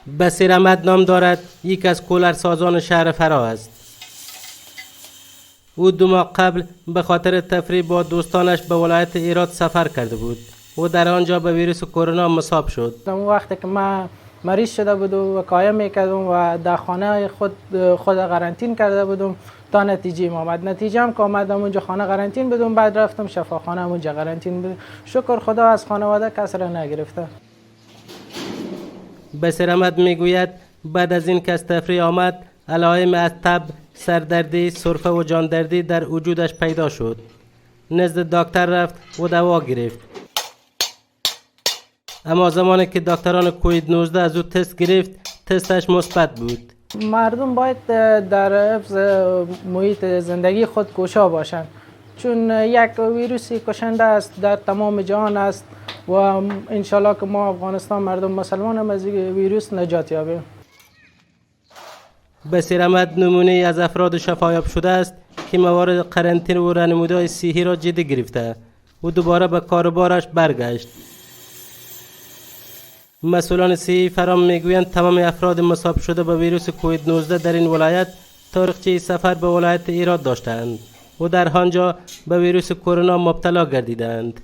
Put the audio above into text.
بصیر احمد نام دارد، یکی از کولرسازان شهر فراه است. او 2 ماه قبل به خاطر تفریح با دوستانش به ولایت هرات سفر کرده بود و در آنجا به ویروس کرونا مصاب شد. اون وقتی که من مریض شده بودم و وقایه میکردم و در خانه خود خود قرنطین کرده بودم تا نتیجه آمد. نتیجه هم که آمد، اونجا خانه قرنطین بودم. بعد رفتم شفاخانه، اونجا قرنطین بودم. شکر خدا از خانواده کس را نگرفته. بصیر احمد میگوید بعد از این که از تفریح آمد، علائم از تب، سردردی، سرفه و جاندردی در وجودش پیدا شد. نزد دکتر رفت و دوا گرفت، اما زمانی که دکتران کووید 19 از او تست گرفت، تستش مثبت بود. مردم باید در حفظ محیط زندگی خود کوشا باشند، چون یک ویروسی کشنده است، در تمام جهان است و انشالله که ما افغانستان، مردم مسلمان هم از این ویروس نجات یابیم. بصیر احمد نمونه از افراد شفایاب شده است که موارد قرنطین و رهنمودهای صحی را جدی گرفته و دوباره به کاروبارش برگشت. مسئولان صحی فراه میگویند تمام افراد مصاب شده به ویروس کووید 19 در این ولایت تاریخچه سفر به ولایت هرات داشتند و در آنجا به ویروس کرونا مبتلا گردیدند.